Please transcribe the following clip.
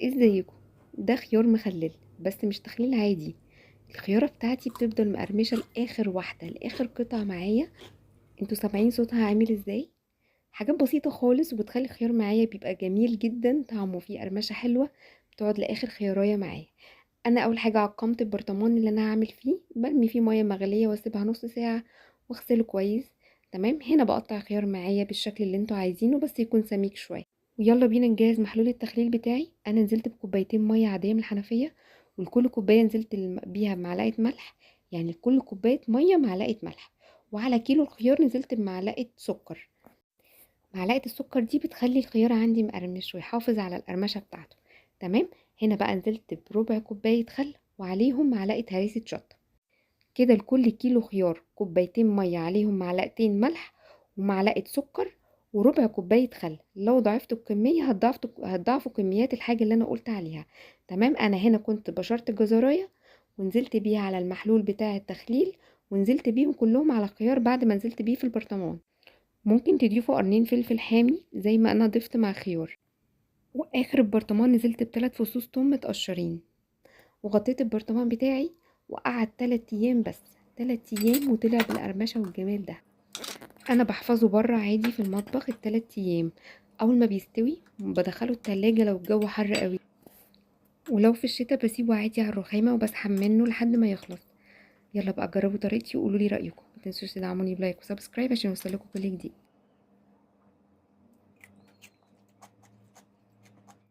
ازيكم؟ ده خيار مخلل، بس مش تخليل عادي. الخيارة بتاعتي بتفضل مقرمشة لآخر واحدة، لآخر قطعة معايا. انتوا سامعين صوتها عامل ازاي؟ حاجات بسيطة خالص وبتخلي الخيار معايا بيبقى جميل جدا، طعمه فيه قرمشة حلوة، بتقعد لآخر خياراية معايا. انا اول حاجة عقمت البرطمان اللي انا هعمل فيه، برمي فيه مية مغلية واسيبها نص ساعة واغسله كويس. تمام، هنا بقطع خيار معايا بالشكل اللي انتوا عايزينه، بس يكون سميك شوية. ويلا بينا نجهز محلول التخليل بتاعي. انا نزلت بكوبايتين مية عادية من الحنفية، ولكل كوباية نزلت بيها بمعلقه ملح، يعني لكل كوباية مية معلقه ملح. وعلى كيلو الخيار نزلت بمعلقه سكر. معلقه السكر دي بتخلي الخيار عندي مقرمش ويحافظ على القرمشه بتاعته. تمام، هنا بقى نزلت بربع كوباية خل وعليهم معلقه هريسه شطه. كده لكل كيلو خيار كوبايتين مية، عليهم معلقتين ملح ومعلقة سكر وربع كوباية خل. لو ضعفتوا الكمية هتضاعفوا كميات الحاجة اللي انا قلت عليها. تمام، انا هنا كنت بشرت الجزرايه ونزلت بيها على المحلول بتاع التخليل، ونزلت بيهم كلهم على الخيار بعد ما نزلت بيه في البرطمان. ممكن تضيفوا قرنين فلفل حامي زي ما انا ضفت مع خيار. واخر البرطمان نزلت بثلاث فصوص توم متقشرين، وغطيت البرطمان بتاعي وقعد 3 ايام بس، 3 ايام وطلع بالقرمشه والجمال ده. انا بحفظه بره عادي في المطبخ التلات ايام. اول ما بيستوي بدخله التلاجة لو الجو حر قوي، ولو في الشتاء بسيبه عادي على الرخامه وبسحب منه لحد ما يخلص. يلا بقى جربوا طريقتي وقولوا لي رايكم. ما تنسوش تدعموني ب like و subscribe عشان يوصلكم كل جديد.